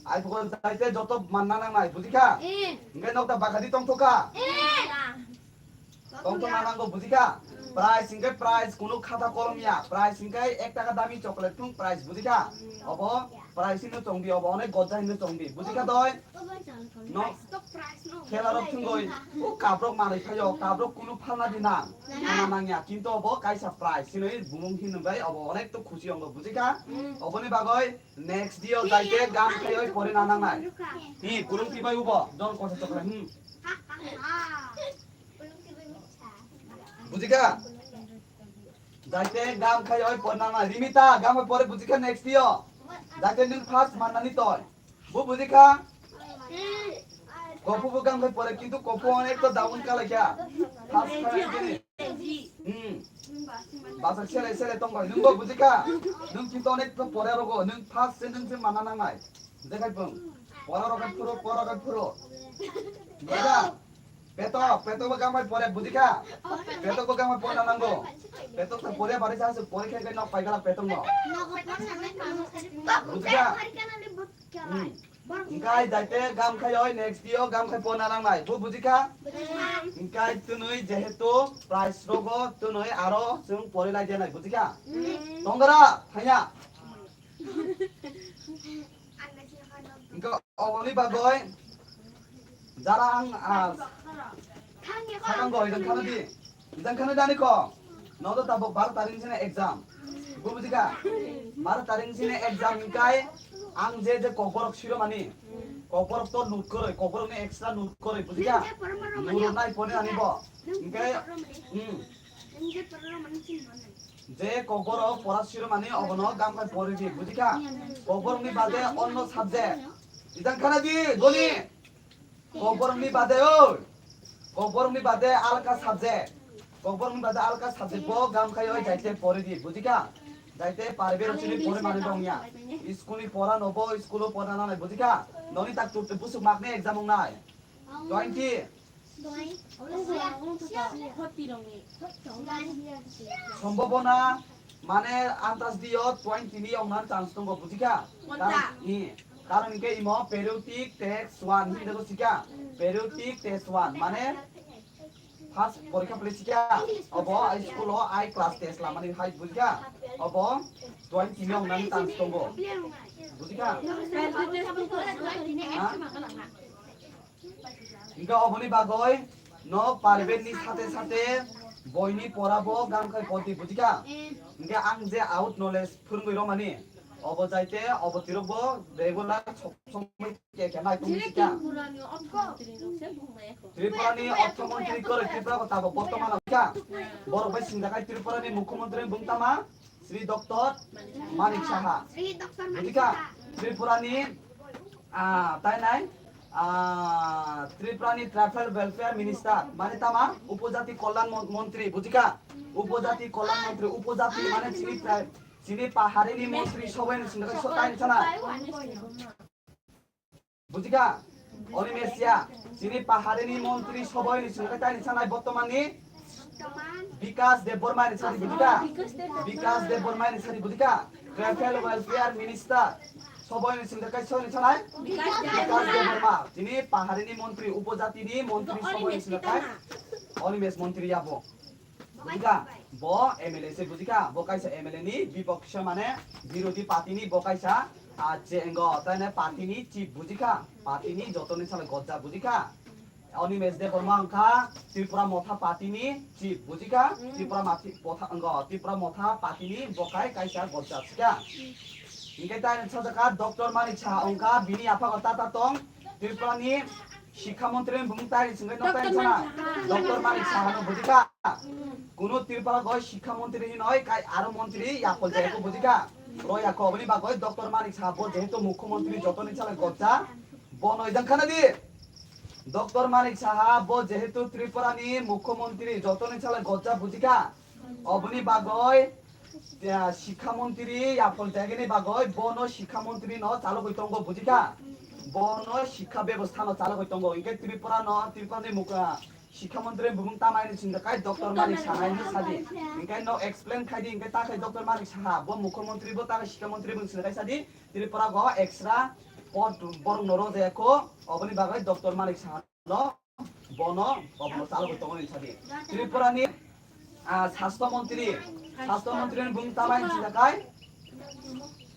Ai phugo jaite joto manna nangnai bujikha? Hingke nokta bakha di tongthok kha? Tongthok na nango bujikha? Prize hingke prize kunu khata kolom ya, prize hingke ek taka dami chocolate thung prize bujikha? Obo prize hino chongdi, obo onek gojja hino chongdi bujikha doi? No, khela rok thwngwi, o kaprok manwi phaio, kaprok kunu phalna di nang, phalna nangya, kintu obo kaisa prize hinwi bumung hinwi bai obo onek to khusi wngo, bujikha? Oboni bagwi next day o jaite gam khaioi pore na nangnai. Hi, kurung tibai ubo, don kosa chokra, hmm. Bujikha? Jaite gam khaioi pore na nangnai, Rimita, gam pore bujikha next day o. Jaite nung first mannani toi. Bo bujikha? Kopu bo gam khai pore, kintu kopu onek to down kalaikha. First khalai kini. Hmm. Basak sele sele tongbai. Nung bo bujikha? Nung kintu onek to pore rogo. Nung first se nung se mana nangnai. Jekai pung. Pora rogo phuro, pora rogo phuro. Bujikha? Petok, petok bo gam khai pore, bujikha? Petok bo gam khai pore nango. Petok to pore bari sa su pore khai khai nok pai gala petok no. Bujikha? Hmm. Hingkai jaite gam khai oi next day o gam khai pore na nangnai. Bo bujikha? Hingkai tunui jehetu prize rogo tunui aro chwng pore lai denai, bujikha? Tongora, thaya. Hingke oboni bagoi jara ang, ah, sakang go, ijang khana di. Ijang khana dani ko. Nodo tabok baro tarik sini exam. Bo bujikha? Baro tarik sini exam hingkai ang je je kokborok siromani. Kokborok to note koroi, kokborok ni extra note koroi, bujikha? Note nai pore ani bo. Hingke, hmm. Je kokborok pora siromani obono gam khai pore di, bujikha? Kokborok ni bade onno subject. Ijang khana di, goni. Kokborokni bade oi. Kokborokni bade alka subject. Kokborokni bade alka subject bo gam khai oi jaite pori di, bujikha? Jaite paribe rosini pori mani dong ya. School ni pora no bo school o pora nanai, bujikha? Noni tak tu busuk mak ni exam ong nai. Twenty. Sombobona mane antas dio twenty ni ong nan chance tongo, bujikha? Karon, i, karon ke imo periodic test one hin dego sikha. Periodic test one mane first porikha pele sikha. Obo ai school o ai class test lamani hai, bujikha? Obo twenty ni ong nan chance tongo, bujikha? Ha? Hingke oboni bagoi no paribe ni sate sate boini pora bo gam khai poti, bujikha? Hingke ang je out knowledge phwrwngwi romani, obo jaite obo tirok bo regular sob somoi ke ke nai tong sikha. Tripura ni orthomontri koroi Tripura ko tabok bortoman o kha. Borok bai singdakai Tripura ni mukhyamantri bung tama? Sri Doctor Manik Saha. Sri Doctor Manik Bujikha? Saha. Tripura ni, ah, tai nai, ah, Tripura ni Tribal Welfare Minister, mane tama? Upojati Kalyan Mon-, Montri, bujikha? Upojati Kalyan Montri, upojati mane chini tri-, chini pahari ni montri sobai ni singdakai so tai ni sana. Bujikha? Animesia, chini paharini montri sobai ni singkhe tai ni sanai bortoman ni Bikas Debbarma ni sari, bujikha? Bikas Debbarma ni sari, bujikha? Tribal Welfare Minister sobai ni singkhe kai soi ni sanai? Bikas Debbarma. Chini paharini montri, upojati ni montri sobai ni singkhe kai Animesh montri yabo. Bujikha, bo M L A se bujikha, bo kaisa M L A ni bipoksa mane birodhi party ni bo kaisa, ah, je engo, tai ne party ni chief bujikha, party ni joto ni sale gojja bujikha. Animesh Debbarma wngkha Tripura Motha party ni chief bujikha, Tripura Mathi-, Motha, engo, Tripura Motha party ni bo kai kaisa gojja sikha. Hingke tai sajaka Doctor Manik Saha wngkha bini apha ko tata tong Tripura ni Sikha montri ni bumung tai singwi nok tai sana. Doctor Manik Saha no bujikha. Kuno Tripura goi sikha montri hinoi kai aro montri yapol jaya ko bujikha. Ro ya ko bini bagoi Doctor Manik Saha bo jehetu mukhyamantri jotoni sale gojja. Bo noi jang khana di. Doctor Manik Saha bo jehetu Tripura ni mukhyamantri jotoni sale gojja bujikha. Oboni bagoi, ah, sikha montri yapol jagani bagoi bono sikha montri no chalogoi tongo, bujikha? Bono sikha bebostha no chalogoi tongo. Hingke Tripura no, Tripura ni mukha sikha montri bumung tamai ni singkha kai Doctor Manik Saha ni sadi. Hingke no explain khai di, hingke ta khai Doctor Manik Saha bo mukhyamantri bo ta khai sikha montri bumung singkha kai sadi. Tripura go extra pod borok no rojaya ko, oboni bagoi Doctor Manik Saha no bono, obono chalogoi tongo ni sadi. Tripura ni, ah, Sastho Montri, Sastho Montri ni bung tamai ni sida kai?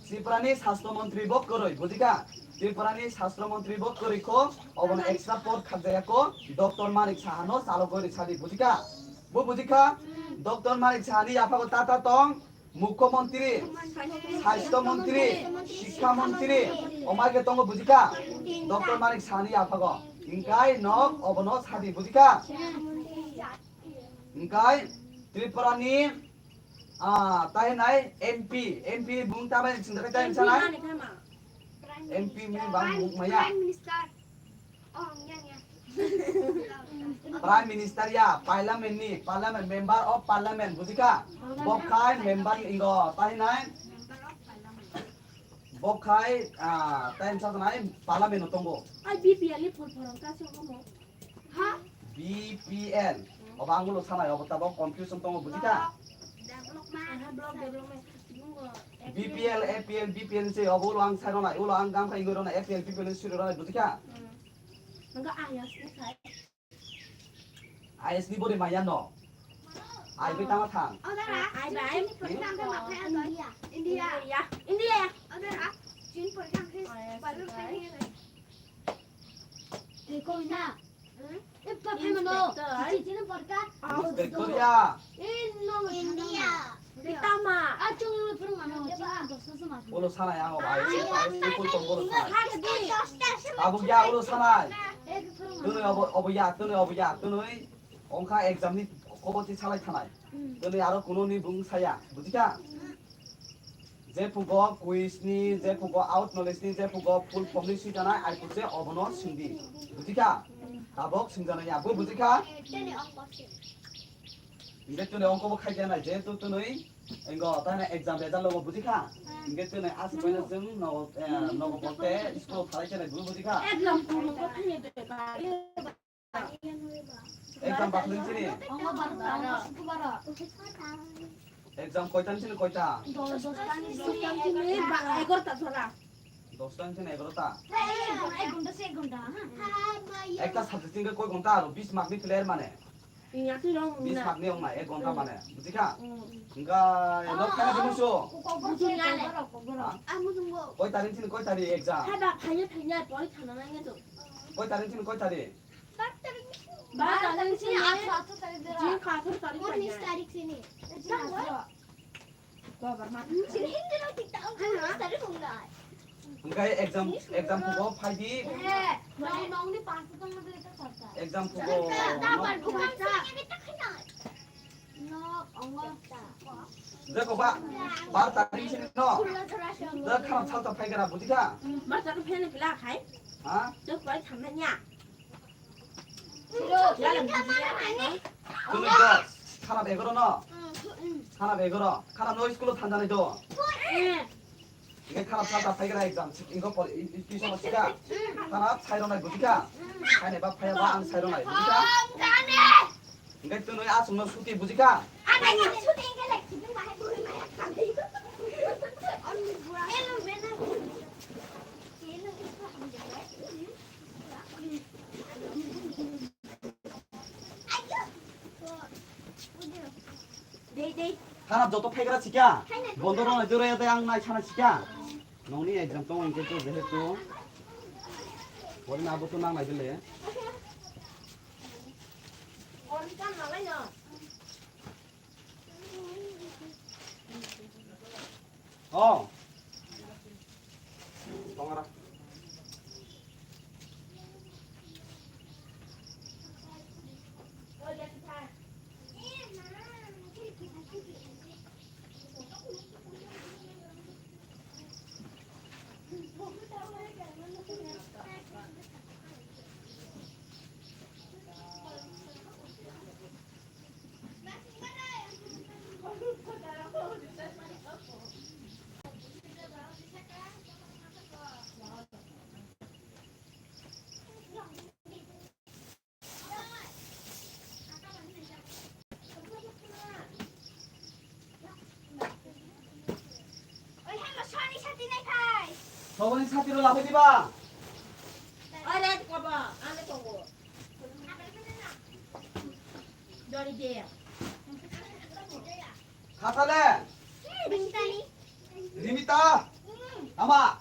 Tripura ni Sastho Montri bo kwrwi, bujikha? Tripura ni Sastho Montri bo kwrwi ko, obono extra pod khakjaya ko, Doctor Manik Saha no chalogoi ni sadi, bujikha? Bo bujikha? Doctor Manik Saha ni yaphago tata tong, Mukhyamantri, Sasthyo Mantri, Sikha Mantri, omai khe tongo bujikha? Doctor Manik Saha ni yaphago. Hingkai nok obono sadi bujikha? Hingkai Tripura ni, ah, tai nai M P, M P bung tamai singdakai tai sana? M P ni bang bung maya. Prime Minister ya, Parliament ni, Parliament, Member of Parliament, bujikha? Bo khai member ingo, tahi nai? Bo khai, ah, time sa nai, Parliament no tongo. Ai, B P L ni full form ka se homo? Ha? B P L. Obo ang ulo sanai, obo tabok confusion tongo, bujikha? Aha, block development. B P L, A P L, B P L se, obo ulo ang sai ronai, ulo ang gam khai ingo ronai, A P L, B P L se ronai, bujikha? Hmm. Nangkha I A S ni khai. I A S ni body maya no. Ai bai tama thang. Odara, ai bai. India. India. India. Odara, Chin porikha khe I A S ni kai. Tei koi na. Hmm? E pa phai mano. Inspector. Chichi no porikha. Inspector ya. E no. India. Tama. A chung no phuru mano. Chini dosa se ma. Ulo sanai ang obo, ai, ai, ai, full tong ulo sanai. Tabuk ya ulo sanai. Tunui obo, obo ya, tunui obo ya, tunui. Ongkha exam ni kobo ti salai thanai. Tunui aro kuno ni bung saya, bujikha? Je phugo quiz ni, je phugo out knowledge ni, je phugo full form ni swijana, ai phu se obono swngdi. Bujikha? Tabok swngjanai ya, bo bujikha? Hingke tuni ongko bo khaikya nai, je tu tunui, engo, tane exam result logo bujikha? Hingke tuni aswk bai no chwng nogo, eh, nogo bote school thalai khe nai, bo bujikha? Exam phugo khaikya de ba. Exam bakling chini? Exam koita ni chini koita? Dosta ni chini egarota jora. Dosta ni chini egarota? Ekta subject ni koi ghonta aro bis mark ni clear mane? Bis mark ni ong nai, ek ghonta mane. Bujikha? Hingka, no khaina di musu? Koi tarik chini koi tarik exam? Koi tarik chini koi tarik? Bar tarik ni sini. Jing kha atharo tarik. Unis tarik sini. Jing atharo. Babar ma. Sini hindi lo tik tak. Unis tarik hong dai. Hingke exam, exam phugo phaidi. Eh, nong, nong ni pas ko na beta sarta. Exam phugo. Babar bukan sini kita kena. Nok, ongol ta. Jeko ba, bar tarik sini no. Jek kharap salta phaigara bujikha? Bar tarik phene pila khai. Ha? Jek bai thamna nya. Tumi dos, kharap egaro no? Kharap egaro. Kharap no school o thanjanai do? Hingke kharap sa ta phaigra exam, ingo pol, i, i, tuition o sika. Kharap sai rwnai bujikha? Sai nai ba phaiya ba ang sai rwnai bujikha? Hingke tunui aswk no suti bujikha? Dei, dei. Kharap joto phaigra sikya. Bondo rwnai doraya de ang nai sana sikya. Nongni exam tong hingke to jehetu. Pori na bo to nang nai dile. Oh. Tongara. Sogoni sati ro lapai diba? Are kobo, ane kobo. Dori de. Khasale. Rimita. Ama.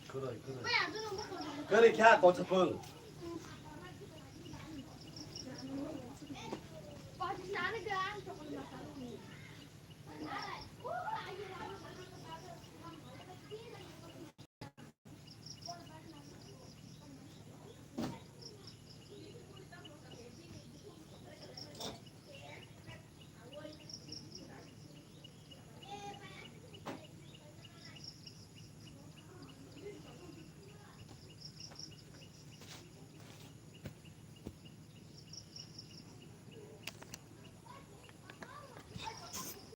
Kwrwi, kwrwi. Kwrwi kha kochapung.